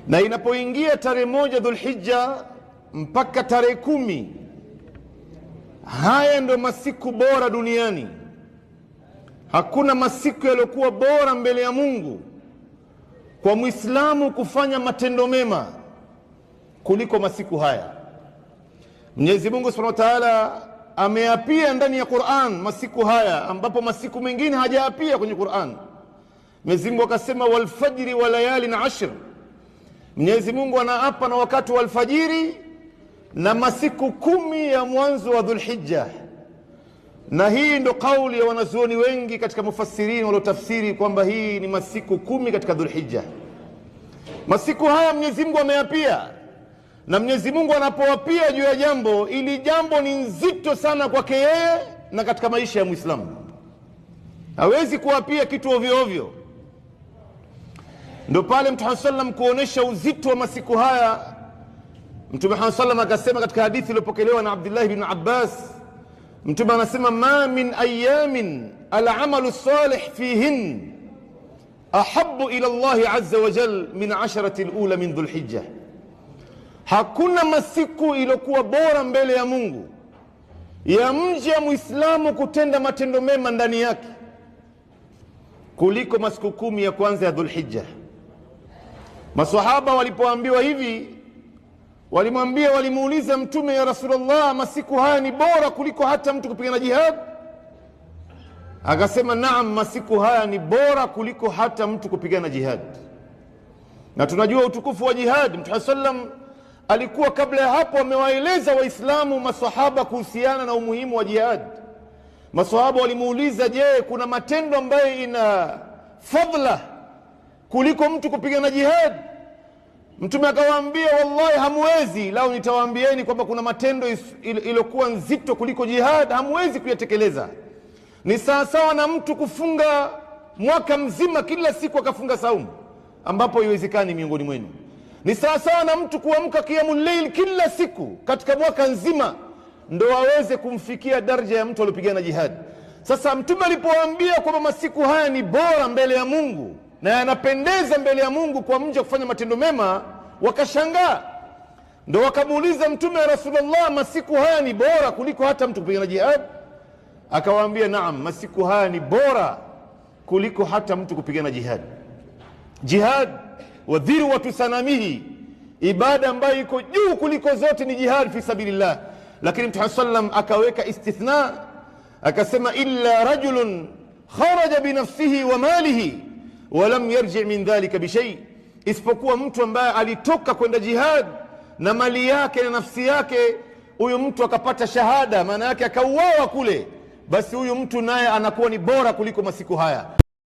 Na inapoingia tarehe 1 Dhulhijja mpaka tarehe 10, haya ndo masiku bora duniani. Hakuna masiku yaliyokuwa bora mbele ya Mungu kwa Muislamu kufanya matendo mema kuliko masiku haya. Mwenyezi Mungu Subhanahu wa Ta'ala ameapia ndani ya Qur'an masiku haya, ambapo masiku mengine hajaapia kwenye Qur'an. Mwenyezi Mungu akasema walfajri wa layalin ashr. Mwenyezi Mungu anaapa na wakati wa alfajiri na masiku 10 ya mwanzo wa Dhulhijja. Na hii ndo kauli ya wanazuoni wengi katika mufassirin waliotafsiri kwamba hii ni masiku 10 katika Dhulhijja. Masiku haya Mwenyezi Mungu ameapia, na Mwenyezi Mungu anapoapia juu ya jambo, ili jambo ni nzito sana kwake yeye na katika maisha ya Muislamu. Hawezi kuapia kitu ovyo ovyo. Ndio pale Mtume sallam kuonesha uzito wa masiku haya, Mtume sallam akasema katika hadithi iliyopokelewa na Abdullah ibn Abbas, Mtume anasema ma min ayamin al-amalu salih fihin ahabbu ila Allah azza wa jal min 10 al-ula min Dhulhijja. Hakuna masiku iliyokuwa bora mbele ya Mungu ya mja Muislamu kutenda matendo mema ndani yake kuliko masiku 10 ya kwanza ya Dhulhijja. Maswahaba walipoambiwa hivi, walimwambia, walimuuliza Mtume, ya Rasulullah, masiku haya ni bora kuliko hata mtu kupigana jihad? Akasema naam, masiku haya ni bora kuliko hata mtu kupigana jihad. Na tunajua utukufu wa jihad. Mtume sallam alikuwa kabla ya hapo amewaeleza Waislamu maswahaba kuhusiana na umuhimu wa jihad. Maswahaba walimuuliza, je, kuna matendo ambayo ina fadhila kuliko mtu kupigana jihad? Mtume akawaambia, wallahi hamwezi, lao nitawaambieni kwamba kuna matendo iliyokuwa nzito kuliko jihad, hamwezi kuyatekeleza. Ni sawa sawa na mtu kufunga mwaka mzima kila siku akafunga saumu, ambapo haiwezekani miongoni mwenu. Ni sawa sawa na mtu kuamka qiyamul layl kila siku katika mwaka nzima ndo aweze kumfikia daraja ya mtu aliyopigana jihad. Sasa Mtume alipowaambia kwamba masiku haya ni bora mbele ya Mungu na yanapendeza mbele ya Mungu kwa mja kufanya matendo mema, wakashangaa. Ndo wakamuuliza Mtume, ya Rasulullah, masiku haya ni bora kuliko hata mtu kupigana jihad? Akawaambia naam, masiku haya ni bora kuliko hata mtu kupigana jihad. Jihad wa dhirwatu sanamihi, ibada ambayo iko juu kuliko zote ni jihad fi sabilillah. Lakini Mtume sallam akaweka istithna, akasema illa rajulun kharaja binafsihi wa malihi walam yarji min dhalika bishay, isipokuwa mtu ambaye alitoka kwenda jihad na mali yake na nafsi yake, huyu mtu akapata shahada, maana yake akauawa kule, basi huyu mtu naye anakuwa ni bora kuliko masiku haya.